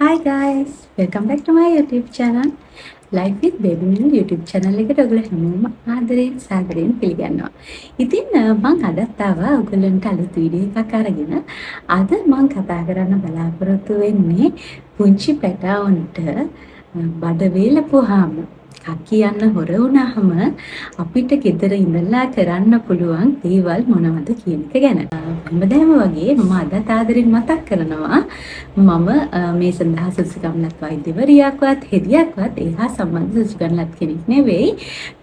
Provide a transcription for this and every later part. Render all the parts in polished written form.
Hi guys, welcome back to my YouTube channel. Life with Baby Mill YouTube channel එකට ඔයගොල්ලෝ හැමෝම ආදරයෙන් සාදරයෙන් පිළිගන්නවා. ඉතින් මං අදත් ආවා ඔයගොල්ලන්ට අලුත් වීඩියෝ එකක් අරගෙන. අද මං කතා කරන්න බලාපොරොත්තු වෙන්නේ පුංචි පැටවුන්ට බඩ වේලපුවාම, කකියන්න හොර වුණාම අපිට ගෙදර ඉඳලා කරන්න පුළුවන් දේවල් මොනවද කියන එක ගැන. හැමදාම වගේ මම අදත් ආදරෙන් මතක් කරනවා, මම මේ සඳහා සුදුසුකම් ලත් වෛද්‍යවරියක්වත් හෙදියක්වත් ඒ හා සම්බන්ධ සුදුසුකම් ලත් කෙනෙක් නෙවෙයි.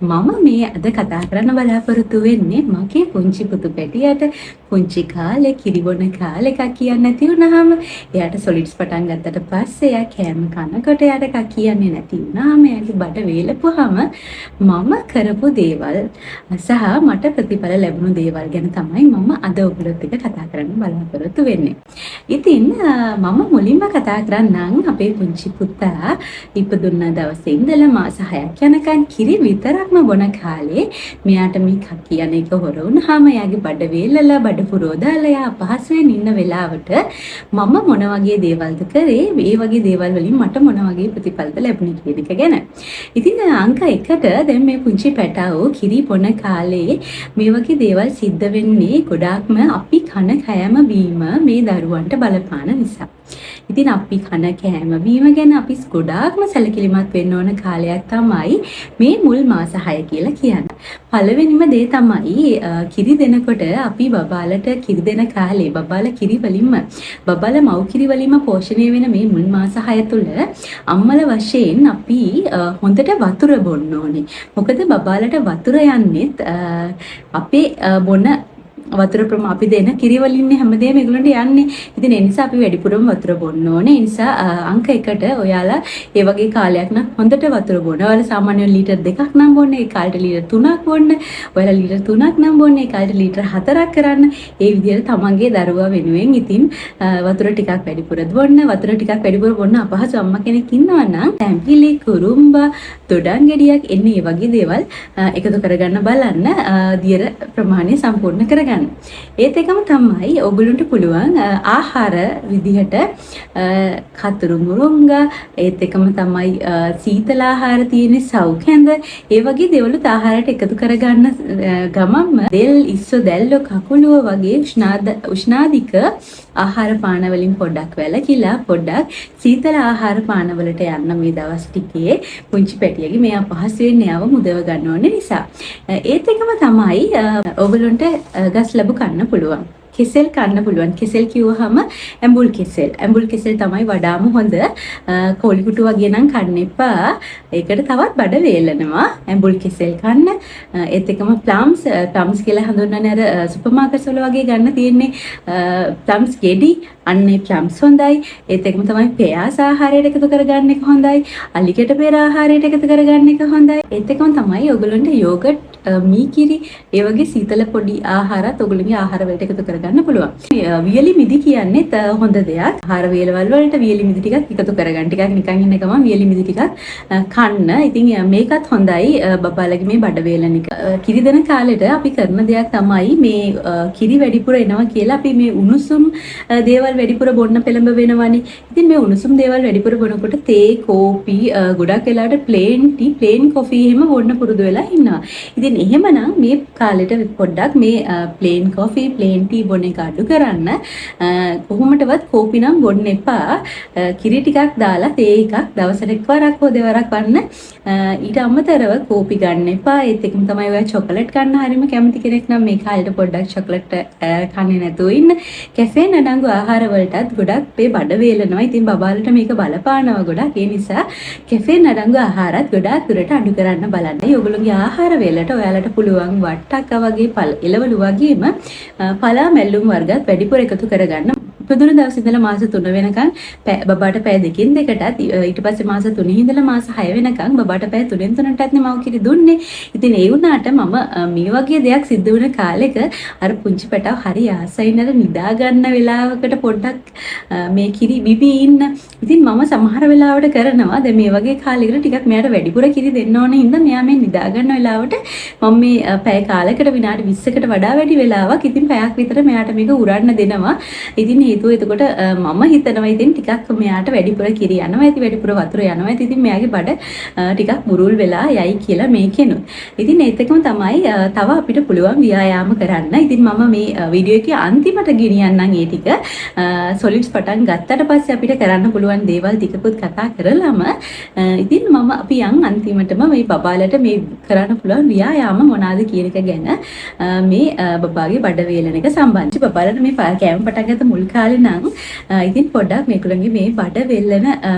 මම මේ අද කතා කරන්න බලාපොරොත්තු වෙන්නේ මගේ පුංචි පුතු පැටියට පුංචි කාලේ කිරි බොන කාලේ කකියන්නේ නැති වුණාම, එයාට සොලිඩ්ස් පටන් ගත්තට පස්සේ එයා කෑම කනකොට එයාට කකියන්නේ නැති වුණාම, එයාගේ බඩ වේලපුවාම මම කරපු දේවල් සහ මට ප්‍රතිඵල ලැබුණු දේවල් ගැන තමයි මම අද ඔයගොල්ලොත් එක්ක කතා කරන්න බලාපොරොත්තු වෙන්නේ. ඉතින් මම මුලින්ම කතා කරන්නම් අපේ පුංචි පුතා ඉපදුන දවසේ ඉඳලා මාස 6ක් යනකන් කිරි විතරක්ම බොන කාලේ මෙයාට මේ කකියන එක හොර වුණාම, එයාගේ බඩ වේලලා, බඩ පුරව දාලා, එයා අපහසුයෙන් ඉන්න වෙලාවට මම මොන වගේ දේවල්ද කරේ, මේ වගේ දේවල් වලින් මට මොන වගේ ප්‍රතිඵලද ලැබුණේ කියන එක ගැන. ඉතින් අංක 1ට දැන් මේ පුංචි පැටවෝ කිරි බොන කාලේ මේ වගේ දේවල් සිද්ධ වෙන්නේ ගොඩාක්ම අපි කන කෑම බීම මේ දරුවන්ට බලපාන නිසා. ඉතින් අපි කන කෑම බීම ගැන අපි ගොඩාක්ම සැලකිලිමත් වෙන්න ඕන කාලයක් තමයි මේ මුල් මාස 6 කියලා කියන්නේ. පළවෙනිම දේ තමයි කිරි දෙනකොට අපි බබාලට කිරි දෙන කාලේ බබාලා කිරි වලින්ම, බබාලා මව් කිරි වලින්ම පෝෂණය වෙන මේ මුල් මාස 6 තුල අම්මල වශයෙන් අපි හොඳට වතුර බොන්න ඕනේ. මොකද බබාලට වතුර යන්නේත් අපේ බොන වතුර අපි දෙන කිරි වලින්නේ හැමදේම ඒගොල්ලන්ට යන්නේ. ඉතින් ඒ නිසා අපි වැඩිපුරම වතුර බොන්න ඕනේ. ඒ නිසා අංක 1ට ඔයාලා ඒ වගේ කාලයක් නම් හොඳට වතුර බොන්න. ඔයාලා සාමාන්‍යයෙන් ලීටර් 2ක් නම් බොන්නේ, ඒ කාලේට ලීටර් 3ක් බොන්න. ඔයාලා ලීටර් 3ක් නම් බොන්නේ, ඒ කාලේට ලීටර් 4ක් කරන්න. ඒ විදිහට තමන්ගේ දරුවා වෙනුවෙන් ඉතින් වතුර ටිකක් වැඩිපුර බොන්න. වතුර ටිකක් වැඩිපුර බොන්න අපහසු අම්මා කෙනෙක් ඉන්නවා නම් තැඹිලි, කුරුම්බා, දොඩම් ගෙඩියක් එන්නේ ඒ වගේ දේවල් එකතු කරගන්න බලන්න, දියර ප්‍රමාණය සම්පූර්ණ කරගන්න. ඒත් එකම තමයි ඔයගොල්ලන්ට පුළුවන් ආහාර විදිහට කතුරු මුරුංගා, ඒත් එකම තමයි සීතල ආහාර තියෙන සව් කැඳ, ඒ වගේ දේවලුත් ආහාරයට එකතු කරගන්න ගමන්ම දෙල්, ඉස්සෝ, දැල්ලෝ, කකුළුව වගේ උෂ්ණාධික ආහාර පාන වලින් පොඩ්ඩක් වැළකීලා පොඩ්ඩක් සීතල ආහාර පාන වලට යන්න මේ දවස් ටිකේ, පුංචි පැටියගේ මේ අපහසුයෙන් එයාව මුදව ගන්න ඕන නිසා. ඒත් එකම තමයි ඔයගොල්ලන්ට ගස් ලැබු කන්න පුළුවන්. කෙසෙල් කන්න පුළුවන්. කෙසෙල් කිව්වහම ඇඹුල් කෙසෙල්. ඇඹුල් කෙසෙල් තමයි වඩාම හොඳ. කෝලි කුටු වගේ නම් කන්න එපා. ඒකට තවත් බඩ වේලනවා. ඇඹුල් කෙසෙල් කන්න. ඒත් එක්කම ප්ලම්ස්, ප්ලම්ස් කියලා හඳුන්වන්නේ අර සුපර් මාකට්ස් වල වගේ ගන්න තියෙන්නේ ප්ලම්ස් ගෙඩි. අන්න ඒ ප්ලම්ස් හොඳයි. ඒත් එක්කම තමයි පෙයාස් ආහාරයට එකතු කරගන්න එක හොඳයි. අලිකැට පෙර ආහාරයට එකතු කරගන්න එක හොඳයි. ඒත් එක්කම තමයි ඔයගොල්ලන්ට යෝගට්, මීකිරි, ඒ වගේ සීතල පොඩි ආහාරත් ඔයගොල්ලන්ගේ ආහාර වලට එකතු කරගන්න පුළුවන්. වියලි මිදි කියන්නේත් හොඳ දෙයක්. ආහාර වේලවල් වලට වියලි මිදි ටිකක් එකතු කරගන්න. ටිකක් නිකන් ඉන්න ගමන් වියලි මිදි ටිකක් කන්න. ඉතින් මේකත් හොඳයි බබාලගේ මේ බඩ වේලන එක. කිරි දෙන කාලෙට අපි කරන දෙයක් තමයි මේ කිරි වැඩිපුර එනවා කියලා අපි මේ උණුසුම් දේවල් වැඩිපුර බොන්න පෙළඹ වෙනවනේ. ඉතින් මේ උණුසුම් දේවල් වැඩිපුර බොනකොට තේ, කෝපි, ගොඩක් වෙලාවට ප්ලේන් ටී, ප්ලේන් කොෆි එහෙම බොන්න පුරුදු වෙලා ඉන්නවා. ඉතින් එහෙමනම් මේ කාලෙට පොඩ්ඩක් මේ ප්ලේන් කොෆි, ප්ලේන් ටී බොන එක අඩු කරන්න. කොහොමටවත් කෝපි නම් බොන්න එපා. කිරි ටිකක් දාලා තේ එකක් දවසට එක්වරක් හෝ දෙවරක් වන්න. ඊට අමතරව කෝපි ගන්න එපා. ඒත් එක්කම තමයි ඔයා චොකලට් කන්න හරිම කැමති කෙනෙක් නම් මේ කාලෙට පොඩ්ඩක් චොකලට් කන්නේ නැතුව ඉන්න. කැෆේන් අඩංගු ආහාර වලටත් ගොඩක් මේ බඩ වේලනවා. ඉතින් බබාලට මේක බලපානවා ගොඩක්. ඒ නිසා කැෆේන් අඩංගු ආහාරත් ගොඩාක් දුරට අඩු කරන්න බලන්න. ඔයගොල්ලෝගේ ආහාර වේලට ඔයාලට පුළුවන් වට්ටක්ක වගේ පල් එළවලු වගේම පලා මැල්ලුම් වර්ගත් වැඩිපුර එකතු කරගන්න. ඉපදුණු දවසේ ඉඳලා මාස 3 වෙනකන් බබාට පැය දෙකෙන් දෙකටත්, ඊට පස්සේ මාස 3 ඉඳලා මාස 6 වෙනකන් බබාට පැය තුනෙන් තුනටත් නේ මව් කිරි දුන්නේ. ඉතින් ඒ වුණාට මම මේ වගේ දෙයක් සිද්ධ වුණ කාලෙක අර පුංචි පැටව හරි ආසයි නේද නිදා ගන්න වෙලාවකට පොඩ්ඩක් මේ කිරි බිබී ඉන්න. ඉතින් මම සමහර වෙලාවට කරනවා, දැන් මේ වගේ කාලෙකට ටිකක් මෙයාට වැඩිපුර කිරි දෙන්න ඕන හින්දා මෙයා මේ නිදා ගන්න වෙලාවට මම මේ පැය කාලයකට විනාඩි 20කට වඩා වැඩි වෙලාවක්, ඉතින් පැයක් විතර මෙයාට මේක උරන්න දෙනවා. ඉතින් හේතුව එතකොට මම හිතනවා ඉතින් ටිකක් මෙයාට වැඩිපුර කිරි යනවා ඇති, වැඩිපුර වතුර යනවා ඇති. ඉතින් මෙයාගේ බඩ ටිකක් බුරුල් වෙලා යයි කියලා මේකෙනුත්. ඉතින් ඒත් එක්කම තමයි තව අපිට පුළුවන් ව්‍යායාම කරන්න. ඉතින් මම මේ වීඩියෝ එකේ අන්තිමට ගෙනියන්නම් ඒ ටික. සොලිඩ්ස් පටන් ගත්තට පස්සේ අපිට කරන්න පුළුවන් දේවල් ටිකකුත් කතා කරලම ඉතින් මම අපි යන් අන්තිමටම මේ බබාලට මේ කරන්න පුළුවන් ව්‍යායාම මොනවාද කියන එක ගැන, මේ බබාගේ බඩ වේලන එක සම්බන්ධ. බබාලට මේ කෑම පටන් ගත්ත මුල් කාලේ නම් ඉතින් පොඩ්ඩක් මේගොල්ලන්ගේ මේ බඩ වෙල්ලන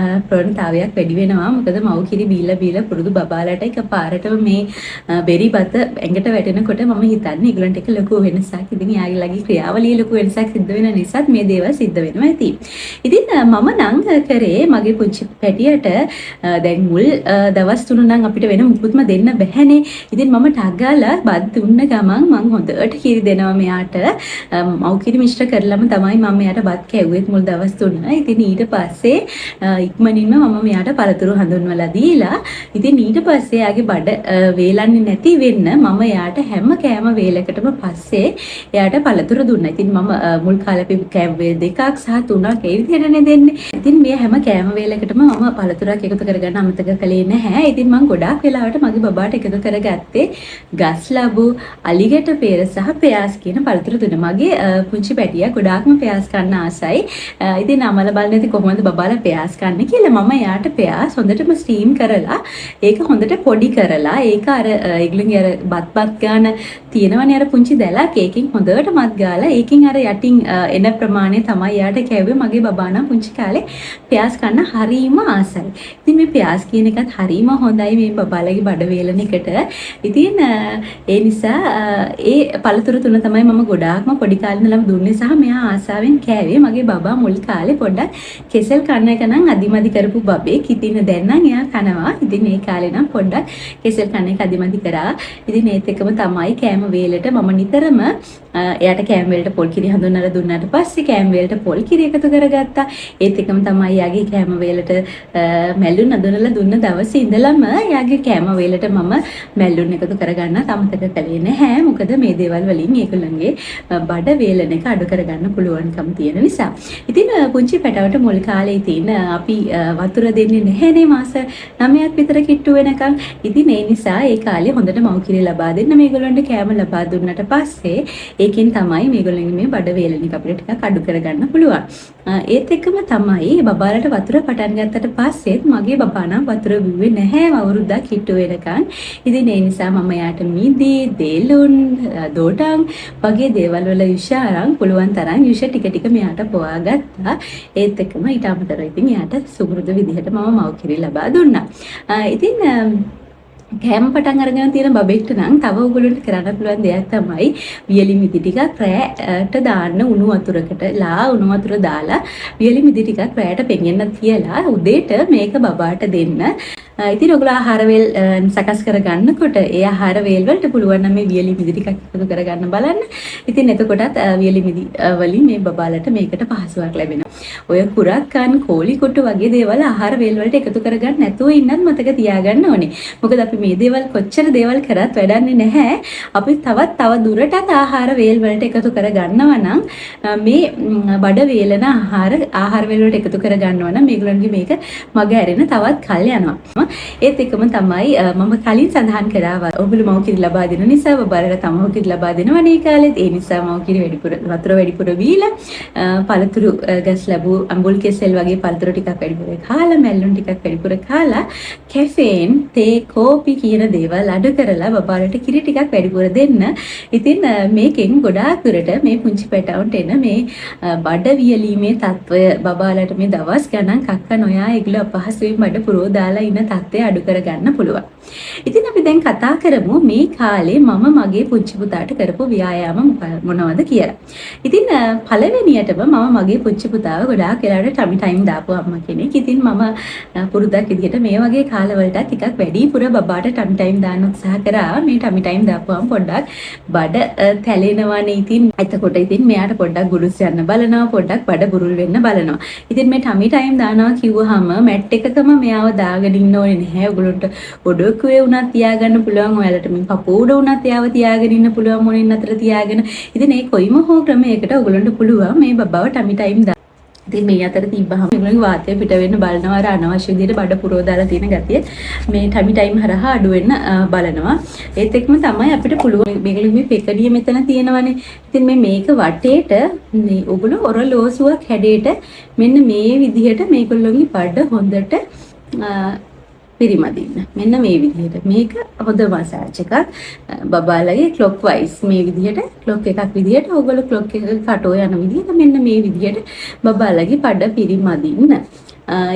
ප්‍රවණතාවයක් වැඩි වෙනවා. මොකද මව් කිරි බීලා බීලා පුරුදු බබාලට එක පාරටම මේ බෙරි බත ඇඟට වැටෙනකොට මම හිතන්නේ ඒගොල්ලන්ට එක ලොකු වෙනසක්. ඉතින් එයාලගේ ක්‍රියාවලියේ ලොකු වෙනසක් සිද්ධ වෙන නිසාත් මේ දේවල් සිද්ධ වෙනවා ඇති. ඉතින් මම නම් කරේ මගේ පුංචි පැටියට දැන් මුල් දවස් 3 නම් අපිට වෙන මුකුත්ම දෙන්න බැහැනේ. ඉතින් මම ටක් ගාලා බත් දුන්න ගමන් මං හොඳට කිරි දෙනවා මෙයාට. මව් කිරි මිශ්‍ර කරලම තමයි මම මෙයාට බත් කැව්වෙත් මුල් දවස් 3. ඉතින් ඊට පස්සේ ඉක්මනින්ම මම මෙයාට පළතුරු හඳුන්වලා දීලා, ඉතින් ඊට පස්සේ එයාගේ බඩ වේලන්නේ නැති වෙන්න මම එයාට හැම කෑම වේලකටම පස්සේ එයාට පළතුරු දුන්නා. ඉතින් මම මුල් කාලේ අපි කෑම වේල් 2ක් සහ 3ක් ඒ විදිහටනේ දෙන්නේ. ඉතින් මේ හැම කෑම වේලකටම මම පළතුරක් එකතු කරගන්න අමතක කළේ නැහැ. ඉතින් මං ගොඩාක් වෙලාවට මගේ බබාට එකතු කරගත්තේ ගස් ලැබු, අලිගැට පේර සහ පෙයාස් කියන පළතුරු තුන. මගේ පුංචි පැටියා ගොඩාක්ම පෙයාස් කන්න ආසයි. ඉතින් අමල බලන්න ඇති කොහොමද බබාලා පෙයාස් කන්නේ කියලා. මම එයාට පෙයාස් හොඳටම ස්ටීම් කරලා, ඒක හොඳට පොඩි කරලා, ඒක අර ඒගොල්ලන්ගේ අර බත් බත් ගාන තියෙනවනේ අර පුංචි දැලක්, ඒකෙන් හොඳට මත් ගාලා ඒකෙන් අර යටින් එන ප්‍රමාණය තමයි එයාට කැව්වේ. මගේ බබා නම් පුංචි කාලේ පෙයාස් කන්න හරීම ආසයි. ඉතින් මේ පෙයාස් කියන එකත් හරීම හොඳයි මේ බබාලගේ බඩ වේලන එකට. ඉතින් ඒ නිසා ඒ පළතුරු තුන තමයි මම ගොඩාක්ම පොඩි කාලේ ඉඳලම දුන්නේ සහ මෙයා ආසාවෙන් කෑවේ. මගේ බබා මුල් කාලේ පොඩ්ඩක් කෙසෙල් කන්න එක නම් අදිමදි කරපු බබෙක්. ඉතින් දැන් නම් එයා කනවා. ඉතින් ඒ කාලේ නම් පොඩ්ඩක් කෙසෙල් කන එක අදිමදි කරා. ඉතින් ඒත් එක්කම තමයි කෑම වේලට මම නිතරම එයාට කෑම වේලට පොල් කිරි හඳුන්වලා දුන්නාට පස්සේ කෑම වේලට පොල් කිරි එකතු කරගත්තා. ඒත් එක්කම තමයි එයාගේ කෑම වේලට මැල්ලුන් හඳුන්වලා දුන්න දවසේ ඉඳලම එයාගේ කෑම වේලට මම මැල්ලුන් එකතු කරගන්නත් අමතක කළේ නැහැ. මොකද මේ දේවල් වලින් ඒගොල්ලන්ගේ බඩ වේලන එක අඩු කරගන්න පුළුවන්කම තියෙන නිසා. ඉතින් පුංචි පැටවට මුල් කාලේ ඉතින් අපි වතුර දෙන්නේ නැහැනේ මාස 9ක් විතර කිට්ටු වෙනකන්. ඉතින් ඒ නිසා ඒ කාලේ හොඳට මව් කිරි ලබා දෙන්න මේගොල්ලන්ට කෑම ලබා දුන්නට පස්සේ ඒකෙන් තමයි මේගොල්ලන්ගේ මේ බඩ වේලන එක අපිට ටිකක් අඩු කරගන්න පුළුවන්. ඒත් එක්කම තමයි බබාලට වතුර පටන් ගත්තට පස්සෙත් මගේ බබා නම් වතුර බිව්වේ නැහැ අවුරුද්දක් කිට්ටු වෙනකන්. ඉතින් ඒ නිසා මම එයාට මිදි, දෙලුන්, දොඩම් වගේ දේවල් වල යුෂ අරන් පුළුවන් තරම් යුෂ ටික ටික මෙයාට පොවා ගත්තා. ඒත් එක්කම ඊට අමතරව ඉතින් එයාට සුපුරුදු විදිහට මම මව් කිරි ලබා දුන්නා. ඉතින් කෑම පටන් අරගෙන තියෙන බබෙක්ට නම් තව ඔයගොල්ලන්ට කරන්න පුළුවන් දෙයක් තමයි වියලි මිදි ටිකක් රෑට දාන්න. උණු වතුරකට ලා උණු වතුර දාලා වියලි මිදි ටිකක් රෑට පෙඟෙන්න තියලා උදේට මේක බබාට දෙන්න. ඉතින් ඔයගොල්ලෝ ආහාර වේල් සකස් කර ගන්නකොට ඒ ආහාර වේල් වලට පුළුවන් නම් මේ වියලි මිදි ටිකක් එකතු කරගන්න බලන්න. ඉතින් එතකොටත් වියලි මිදි වලින් මේ බබාලට මේකට පහසුවක් ලැබෙනවා. ඔය කුරක්කන්, කෝලි කොටු වගේ දේවල් ආහාර වේල් වලට එකතු කරගන්න නැතුව ඉන්නත් මතක තියාගන්න ඕනේ. මොකද අපි මේ දේවල් කොච්චර දේවල් කරත් වැඩන්නේ නැහැ. අපි තවත් තව දුරටත් ආහාර වේල් වලට එකතු කර ගන්නවා නම් මේ බඩ වේලන ආහාර ආහාර වේල් වලට එකතු කර ගන්නවා නම් මේගොල්ලන්ගේ මේක මග ඇරෙන තවත් කල් යනවා. ඒත් එක්කම තමයි මම කලින් සඳහන් කරා ඔයගොල්ලෝ මව් කිරි ලබා දෙන නිසා බබාලට තම මව් කිරි ලබා දෙනවනේ ඒ කාලෙත්. ඒ නිසා මව් කිරි වැඩිපුර, වතුර වැඩිපුර බීලා, පළතුරු ගස් ලැබූ අඹුල් කෙසෙල් වගේ පළතුරු ටිකක් වැඩිපුර කාලා, මැල්ලුන් ටිකක් වැඩිපුර කාලා, කැෆේන්, තේ, කෝපි කියන දේවල් අඩු කරලා බබාලට කිරි ටිකක් වැඩිපුර දෙන්න. ඉතින් මේකෙන් ගොඩාක් දුරට මේ පුංචි පැටවුන්ට එන මේ බඩ වියලීමේ තත්වය, බබාලට මේ දවස් ගණන් කක්ක නොයා ඒගොල්ලෝ අපහසුයෙන් බඩ පුරව දාලා ඉන්න තත්ත්වය අඩු කරගන්න පුළුවන්. ඉතින් අපි දැන් කතා කරමු මේ කාලේ මම මගේ පුංචි පුතාට කරපු ව්‍යායාම මොනවද කියලා. ඉතින් පළවෙනියටම මම මගේ පුංචි පුතාව ගොඩාක් වෙලාවට ටමි ටයිම් දාපු අම්මා කෙනෙක්. ඉතින් මම පුරුද්දක් විදිහට මේ වගේ කාලවලට ටිකක් වැඩිපුර බබාට ටමි ටයිම් දාන්න උත්සාහ කරා. මේ ටමි ටයිම් දාපුවම පොඩ්ඩක් බඩ තැලෙනවනේ. ඉතින් එතකොට ඉතින් මෙයාට පොඩ්ඩක් ගුරුස් යන්න බලනවා, පොඩ්ඩක් බඩ බුරුල් වෙන්න බලනවා. ඉතින් මේ ටමි ටයිම් දානවා කිව්වහම මැට් එකකම මෙයාව දාගෙන ඉන්න ඕනේ. ඕනේ නැහැ. ඔයගොල්ලන්ට ඔඩොක්කුවේ වුණත් තියාගන්න පුළුවන්. ඔයාලට මේ පපුව උඩ වුණත් එයාව තියාගෙන ඉන්න පුළුවන්, මොනින් අතර තියාගෙන. ඉතින් ඒ කොයිම හෝ ක්‍රමයකට ඔයගොල්ලන්ට පුළුවන් මේ බබාව ටමි ටයිම් දාන්න. ඉතින් මේ අතර තිබ්බහම මේගොල්ලන්ගේ වාතය පිට වෙන්න බලනවා. අර අනවශ්‍ය විදිහට බඩ පුරව දාලා තියෙන ගතිය මේ ටමි ටයිම් හරහා අඩු වෙන්න බලනවා. ඒත් එක්කම තමයි අපිට පුළුවන් මේගොල්ලෝ මේ පෙකණිය මෙතන තියෙනවනේ. ඉතින් මේ මේක වටේට මේ ඔගොල්ලෝ ඔරලෝසුවක් හැඩයට මෙන්න මේ විදිහට මේගොල්ලෝගේ බඩ හොඳට පිරිමදින්න. මෙන්න මේ විදිහට. මේක හොඳ මසාජ් එකක්. බබාලගේ ක්ලොක් වයිස් මේ විදිහට ක්ලොක් එකක් විදිහට ඔයගොල්ලෝ ක්ලොක් එක කටෝ යන විදිහට මෙන්න මේ විදිහට බබාලගේ බඩ පිරිමදින්න.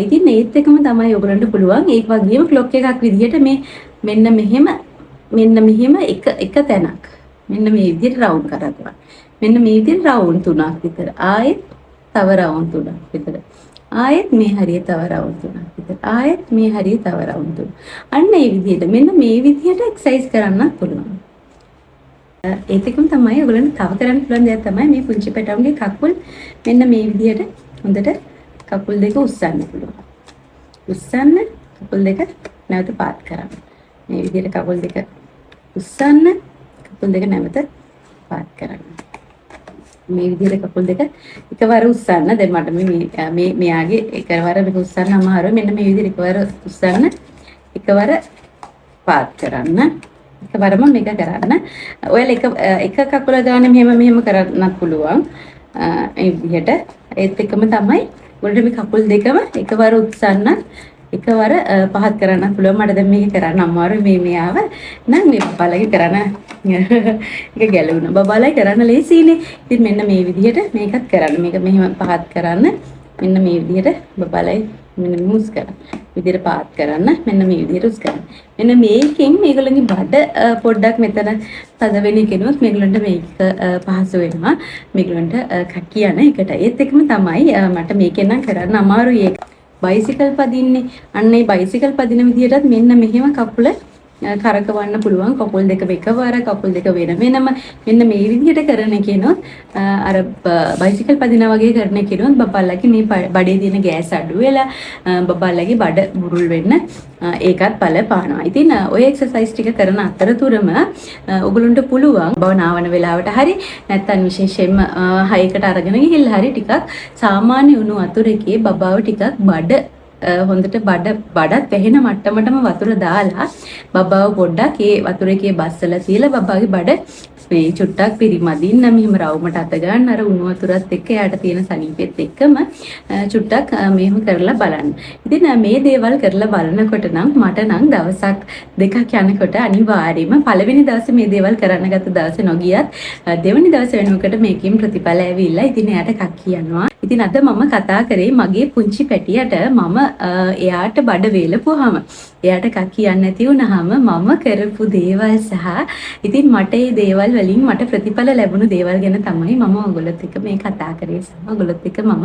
ඉතින් ඒත් එකම තමයි ඔයගොල්ලන්ට පුළුවන් ඒක වගේම ක්ලොක් එකක් විදිහට මේ මෙන්න මෙහෙම මෙන්න මෙහෙම එක එක තැනක් මෙන්න මේ විදිහට රවුන්ඩ් කරගන්න. මෙන්න මේ විදිහට රවුන්ඩ් තුනක් විතර. ආයෙත් තව රවුන්ඩ් තුනක් විතර. ආයෙත් මේ හරිය තව රවුන්ඩ් තුනක් විතර. ආයෙත් මේ හරිය තව රවුන්ඩ් තුනක්. අන්න ඒ විදිහට මෙන්න මේ විදිහට එක්සර්සයිස් කරන්නත් පුළුවන්. ඒත් එක්කම තමයි ඔයගොල්ලන්ට තව කරන්න පුළුවන් දෙයක් තමයි මේ පුංචි පැටවුන්ගේ කකුල් මෙන්න මේ විදිහට හොඳට කකුල් දෙක උස්සන්න පුළුවන්. උස්සන්න, කකුල් දෙක නැවත පාත් කරන්න. මේ විදිහට කකුල් දෙක උස්සන්න, කකුල් දෙක නැවත පාත් කරන්න. මේ විදිහට කකුල් දෙක එකවර උස්සන්න. දැන් මට මේ මේ මෙයාගේ එකවර මේක උස්සන්න අමාරුයි. මෙන්න මේ විදිහට එකවර උස්සන්න, එකවර පාත් කරන්න. එකවරම මේක කරන්න. ඔයාලා එක එක කකුල ගානේ මෙහෙම මෙහෙම කරන්නත් පුළුවන්. මේ විදිහට ඒත් එක්කම තමයි ඔයාලට මේ කකුල් දෙකම එකවර උස්සන්න, එකවර පහත් කරන්න පුළුවන්. මට දැන් මේක කරන්න අමාරුයි මේ මෙයාව නම් මේ බබාලගේ කරන්න එක ගැලවුණා. බබාලයි කරන්න ලේසියිනේ. ඉතින් මෙන්න මේ විදිහට මේකත් කරන්න. මේක මෙහෙම පහත් කරන්න. මෙන්න මේ විදිහට බබාලයි මෙන්න මෙහෙම උස් කරන්න. විදිහට පාත් කරන්න. මෙන්න මේ විදිහට උස් කරන්න. මෙන්න මේකෙන් මේගොල්ලන්ගේ බඩ පොඩ්ඩක් මෙතන තද වෙන එකනොත් මේගොල්ලන්ට මේක පහසු වෙනවා. මේගොල්ලන්ට කක්කි යන එකට. ඒත් එක්කම තමයි මට මේකෙන් නම් කරන්න අමාරුයි ඒක. බයිසිකල් පදින්නේ. අන්න ඒ බයිසිකල් පදින විදිහටත් මෙන්න මෙහෙම කකුල කරකවන්න පුළුවන්. කකුල් දෙක එකවර, කකුල් දෙක වෙන වෙනම මෙන්න මේ විදිහට කරන එකනොත් අර බයිසිකල් පදිනා වගේ කරන එකනොත් බබාලගේ මේ බඩේ තියෙන ගෑස් අඩු වෙලා බබාලගේ බඩ බුරුල් වෙන්න ඒකත් බලපානවා. ඉතින් ඔය එක්සර්සයිස් ටික කරන අතරතුරම ඔයගොල්ලන්ට පුළුවන් බබව නාවන වෙලාවට හරි නැත්නම් විශේෂයෙන්ම හයකට අරගෙන ගිහිල්ලා හරි ටිකක් සාමාන්‍ය උණු වතුරකේ බබාව ටිකක් බඩ හොඳට බඩත් වැහෙන මට්ටමටම වතුර දාලා බබාව පොඩ්ඩක් ඒ වතුර එකේ බස්සලා තියලා බබාගේ බඩ මේ චුට්ටක් පිරිමදින්න මෙහෙම රවුමට අත ගන්න අර උණු වතුරත් එක්ක එයාට තියෙන සනීපෙත් එක්කම චුට්ටක් මෙහෙම කරලා බලන්න. ඉතින් මේ දේවල් කරලා බලනකොට නම් මට නම් දවසක් දෙකක් යනකොට අනිවාර්යයෙන්ම පළවෙනි දවසේ මේ දේවල් කරන්න ගත්ත දවසේ නොගියත් දෙවෙනි දවසේ වෙනකොට මේකෙන් ප්‍රතිඵල ඇවිල්ලා ඉතින් එයාට කක්කි යනවා. ඉතින් අද මම කතා කරේ මගේ පුංචි පැටියට මම එයාට බඩ වේලපුවාම එයාට කක්කි යන්නේ නැති වුණාම මම කරපු දේවල් සහ ඉතින් මට මේ දේවල් වලින් මට ප්‍රතිඵල ලැබුණු දේවල් ගැන තමයි මම ඔයගොල්ලොත් එක්ක මේ කතා කරේ සහ ඔයගොල්ලොත් එක්ක මම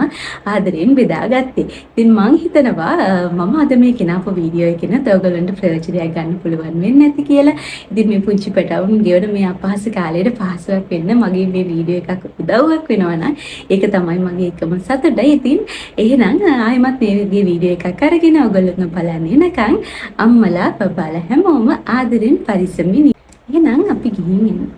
ආදරයෙන් බෙදාගත්තේ. ඉතින් මං හිතනවා මම අද මේ ගෙනාපු වීඩියෝ එකෙන් ඔයගොල්ලන්ට ප්‍රයෝජනයක් ගන්න පුළුවන් වෙන්නේ නැති කියලා. ඉතින් මේ පුංචි පැටවුන් ගෙවන මේ අපහසු කාලයට පහසුවක් වෙන්න මගේ මේ වීඩියෝ එකක් උදව්වක් වෙනවා නම් ඒක තමයි මගේ එකම සතුට. ඉතින් එහෙනම් ආයෙමත් මේ වගේ වීඩියෝ එකක් අරගෙන ඔයගොල්ලොත් බලන්න එනකන් අම්මලා බබාලා හැමෝම ආදරෙන් පරිස්සමින්. එහෙනම් අපි ගිහින් එන්න.